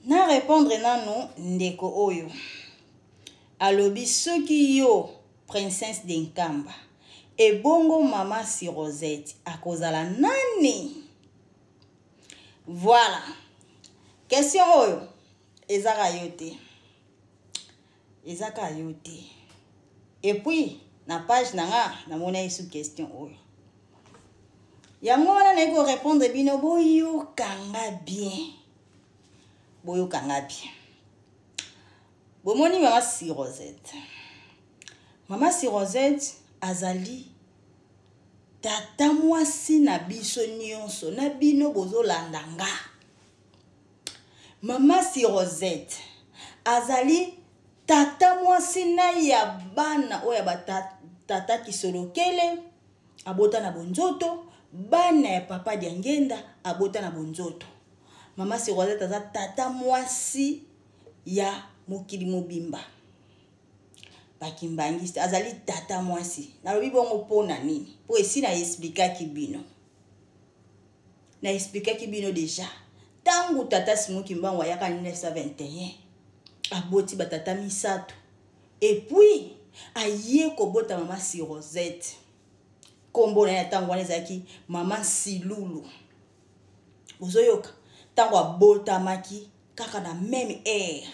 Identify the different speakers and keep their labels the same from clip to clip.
Speaker 1: Na répondre nanu ndeko oyo alobi soki yo princesse de Nkamba ebongo mama Sirosette akozala nani? Voilà. Question oyo ezaka yo te. Ezaka yo te. Et puis na page na nga namona sous question oyo. Yango wana nayi ko répondre bino boyokanga bien. Boyokanga bien. Bomoni mama Sirosette. Mama Sirosette azali tata mwasi na biso nyonso na bino bozolanda nga. Mama Sirosette azali tata mwasi na ya bana oyo ya batata Kisolokele abota na bonzoto, bana ya papa Diangenda abota na bonzoto. Mama Sirosette aza tata mwasi ya mokili mobimba. Bakimbangiste azali tata mwasi. Nalobi bongo mpo na nini? Mpo esi na explikaki bino. Na explikaki bino deja. Tangu tata Simon Kimbangu ayaka 1921, aboti batata misato. Et puis aye kobota mama Sirosette. Kombo na ye tango wana ezalaki mama Silulu. Bozoyoka, tango abotamaki kaka na même air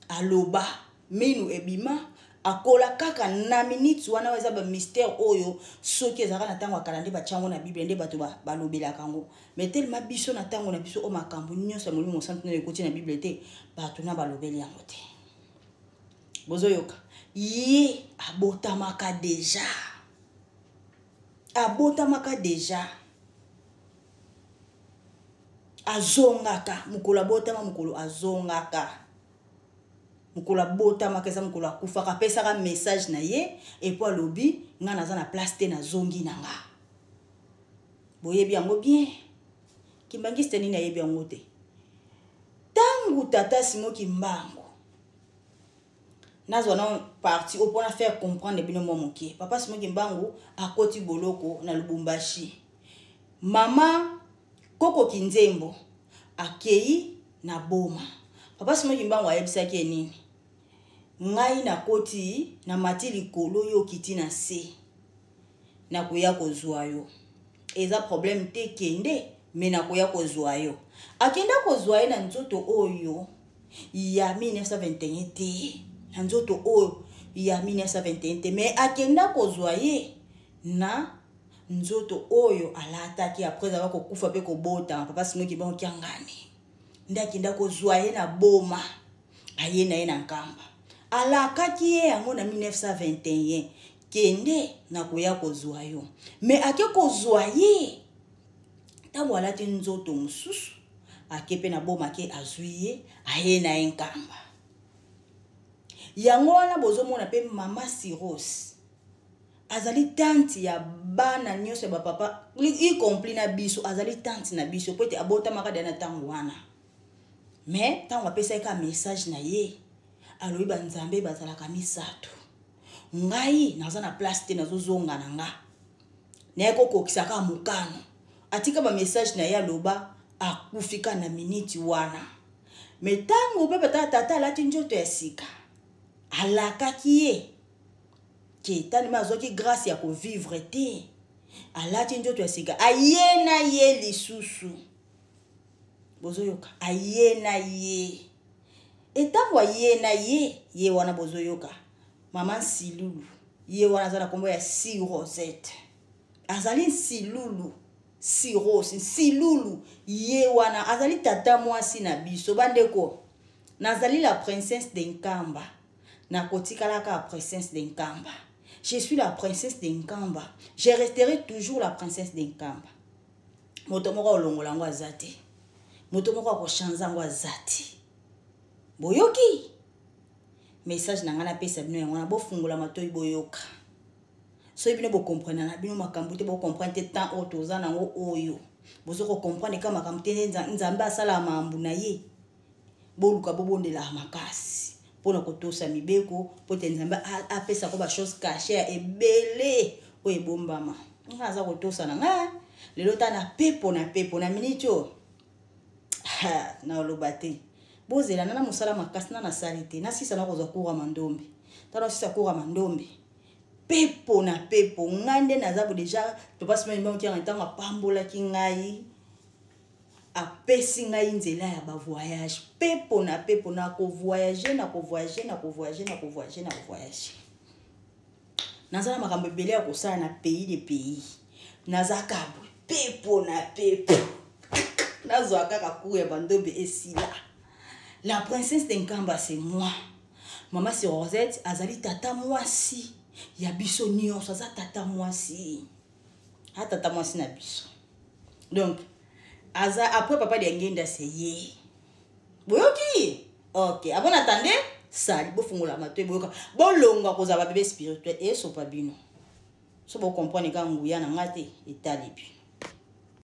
Speaker 1: aloba minu ebima akola kaka na minute wana. Eza ba mystère oyo soki ezalaka na tango ya kala nde batiango na Bible nde bato balobelaka yango. Mais tellement biso na tango na biso o makambo nyonso ya Molimo Mosantu nde ekoti na Bible te, bato na balobeli yango te. Bozoyoka, ye abotamaka deja. Abotamaka deja. Azongaka mokolo abotama, mokolo azongaka, mokolo abotamaka eza mokolo akufaka. Apesaka message na ye epo alobi nga naza na place te, nazongi na nga. Boyebi yango bien. Kimbangiste nini ayebi yango te. Tangu tata Simon Kimbangu nazwa na parti oyo mpona faire comprendre bino mwa moke. Papa Simon Kimbangu akoti boloko na Lubumbashi. Mama Koko Kinzembo akei na Boma. Papa Simon Kimbangu ayebisaki ye nini? Ngai nakoti na mati likolo, yo okiti na se, nakoya kozwa yo. Eza problème te, kende, me nakoya kozwa yo. Akenda kozwa ye na nzoto oyo ya 1921 te, na nzoto oyo ya 1921 te, me akenda kozwa ye na nzoto oyo alataki après avoir kokufa pe kobota. Papa Simon Kimbangu Kiangani nde akenda kozwa ye na Boma, aye na ye na Nkamba. Alakaki ye yango na 1921, kende nakoya kozwa yo. Me ake kozwa ye ntango alati nzoto mosusu, ake pe na Boma, ake azwi ye, aye na ye Nkamba. Yango wana bozomona pe mama Siros azali tante ya bana nyonso ya bapapa, y compris na biso. Azali tante na biso po ete abotamaka deja na ntango wana. Mais ntango apesaki ka message na ye, alobi banzambe bazalaka misato, ngai naza na place te, nazozonga na nga, naye kokokisa kaka mokano. Atika ba message na ye, aloba akufi kaka na miniti wana. Mais ntango mpe tata alati nzoto ya sika, alakaki ye ke tani azwaki grâce ya kovivre te, alati nzoto ya sika, aye na ye lisusu. Bozoyoka, aye na ye. Etango aye na ye, ye wana bozoyoka mama Nsilulu, ye wana aza na kombo ya Sirosette. Azali Nsilulu, Siros Nsilulu, ye wana azali tata mwasi na biso. Bandeko, nazali la princesse de Nkamba, nakotikalaka la princesse de Nkamba. Je suis la princesse de Nkamba, je resterai toujours la princesse de Nkamba. Moto moko alongola yango aza te, moto moko akochange yango aza te. Boyoki message na ngai napesa bino yango wana, bofungola matoi boyoka. Soki bino bokomprendre na bino makambo te, bokomprendre te temps oyo toza nango oyo, bozo kokomprendre ka makambo te. Nzambe asala makambo na ye, boluka bobondela makasi mpona kotosa mibeko, po te Nzambe apesa ko ba chose cachée ya ebele oyo ebombama. Nga aza kotosa na nga lelo ta na pepo na pepo na minute oyo naloba te. Bozela nana mosala makasi na nasali te. Nasisa na kozwa cours ya mandombe. Tala nasisa cours ya mandombe. Pepo na pepo ngai nde naza bo deja papa Simon Kimbangu Kiangani ntango apambolaki ngai apesi ngai nzela ya ba voyage pepo na pepo na ko voyager na ko voyager na ko voyager na ko voyager na ko voyager. Naza na makambo ebele ya kosala na pays de pays. Naza kabwe pepo na pepo. Nazwa kaka cours ya bandombe esila. La princesse de Nkamba c'est moi. Mama si Rosette azali tata mwasi ya biso nyonso, aza tata mwasi. Ha tata mwasi na biso. Donc aza après papa Diangenda c'est ye. Boyoki? OK. Avant attendez, sali bofungola matoi boyoka. Bolongwa kozala ba bébé spirituel et sopa bino. So bo comprendre ka nguya na ngate etali bino.